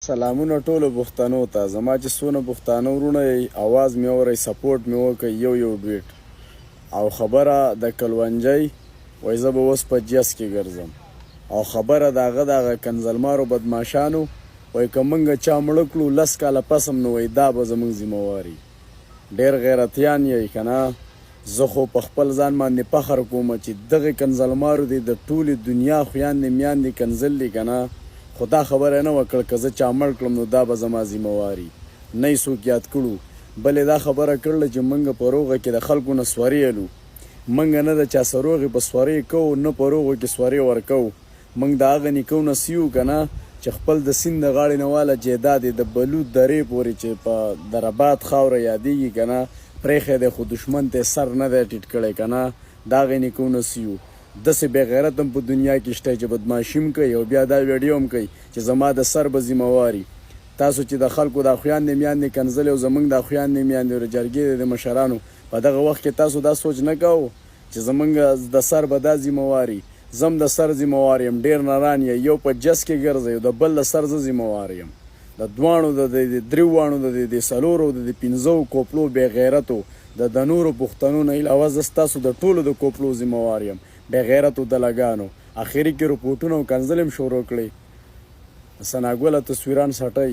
سلامونه ټولو پښتنو ته زما چې څونه پښتانه وروڼه یئ اواز مې اورئ سپورټ مې وکړئ یو یو ډویټ او خبره د کلونجۍ وای زه به اوس په جس کې ګرځم او خبره د هغه د هغه کنځلمارو بدماشانو وای که مونږ چا مړه کړو لس کاله پس هم نو وای دا به زمونږ ذمه واري ډیر غیرتیان یئ کنه زه خو په خپل ځان باندې فخر کوم چې دغې کنځلمارو دې د ټولې دنیا خویاندې میاندې کنځل دي کنه خو دا خبره یې نه وه کړ که زه چا مړ کړم نو دا به زما ذمه واري نه یې څوک یاد کړو بل یې دا خبره کړله چې مونږ په روغه کې د خلکو نه سورې الو مونږ نه د چا سروغې په سورې کوو نه په روغو کې سورې ورکوو. موږ د هغه نیکو نه څه یو کنه چې خپل د سیند د غاړې نه واله جیداد یې د بلو درې پورې چې په د رباط خاوره یادیږي کنه پرېښی دی خو دښمن ته یې سر نه دی ټیټ کړی کنه د هغې نیکو نه څه یو دسې بې غیرت هم په دنیا کې شته چې بدمعاشي هم کوي او بیا دا ویډیو هم کوي چې زما د سر به ذمه واري تاسو چې د خلکو دا خویندې میاندې کنځلې او زمونږ دا خویندې میاندې او د جرګې د مشرانو په دغه وخت کې تاسو دا سوچ نه کاوه چې زمونږ د سر به دا ذمه واري زه هم د سر ذمه وار یم ډیر نران یی یو په جس کې ګرځی او د بل د سر زه ذمه وار یم د دواړو د د دریو واڼو د د څلورو او د د پنځو کوپړو بی غیرتو د د نورو پښتنو نه علاوه زه ستاسو د ټولو د کوپړو ذمه وار یم بی غیرتو دله ګانو اخری کې رپوټونه او کنځلې هم شروع کړې د ثنا ګله تصویران سټئ.